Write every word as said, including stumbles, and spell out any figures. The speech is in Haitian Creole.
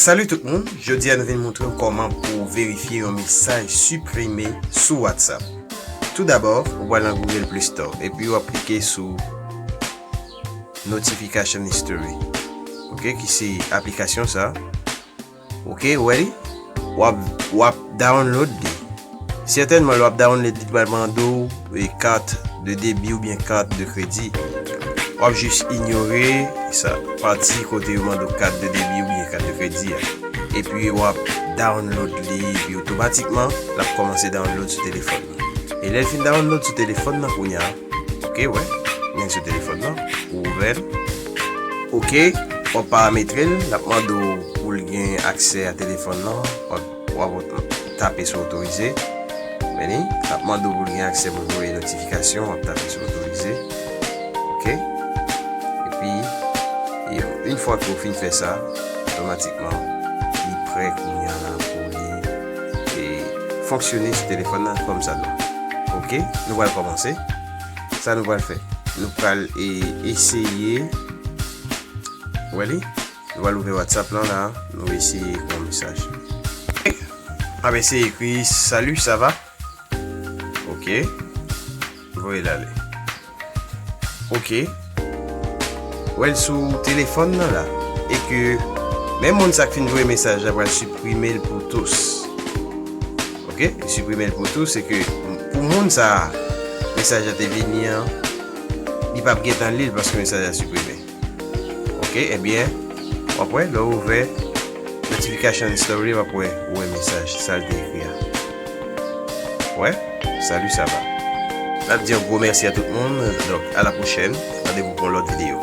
Salut tout moun, jodi a nou vin montre w kòman pou w verifye yon mesaj siprime sou WhatsApp. Tou dabò, ou pral nan Google Play Store epi w ap klike sou Notification History, ok, ki se aplikasyon sa. Ok, ou wè li? W ap, w ap download li. Sètènman, lè w ap download li, li pral mande w e, kat de debi oubyen kat de kredi. W ap jis inyore sa, pati kote yo mande w kat de debi oubyen kat de kredi a. Epi w ap download li, epi otomatikman, l ap kòmanse download sou telefòn nan. E lè l fin download sou telefòn nan kounye a, ok, wè, men sou telefòn nan, ou ouvè l. Ok, w ap parametre l, l ap mande w pou l gen aksè a telefòn nan, w ap, w ap tape sou otorize. Men li, l ap mande w pou l gen aksè pou l voye notifikasyon, w ap tape sou otorize. Ok, epi, e, yon fwa ke w fin fè sa, otomatikman, li prè kounye a la pou li, e, fonksyone sou telefòn nan kòm sa dwa. Ok, nou pral kòmanse. Sa nou pral fè? Nou pral, e, eseye. Ou wè li? Nou pral ouvè WhatsApp lan la. Nou eseye yon mesaj. N ap eseye ekri, "Salut, ça va?" Ok. Voye l ale. Ok. Ou wè l sou telefòn nan la. E ke menm moun sa k fin voye mesaj la pral siprime l pou tous. Ok? Li siprime l pou tous, se ke pou moun sa a, mesaj la te vini an, li p ap gentan li l paske mesaj la siprime. Ok, ebyen, w ap wè, lè w ouvè notification history, w ap wè, ou wè mesaj, sa l te ekri a. Wè, "Salut, ça va?" N ap di yon gwo mèsi a tout moun, donk, a la pwochèn, randevou pou yon lòt videyo.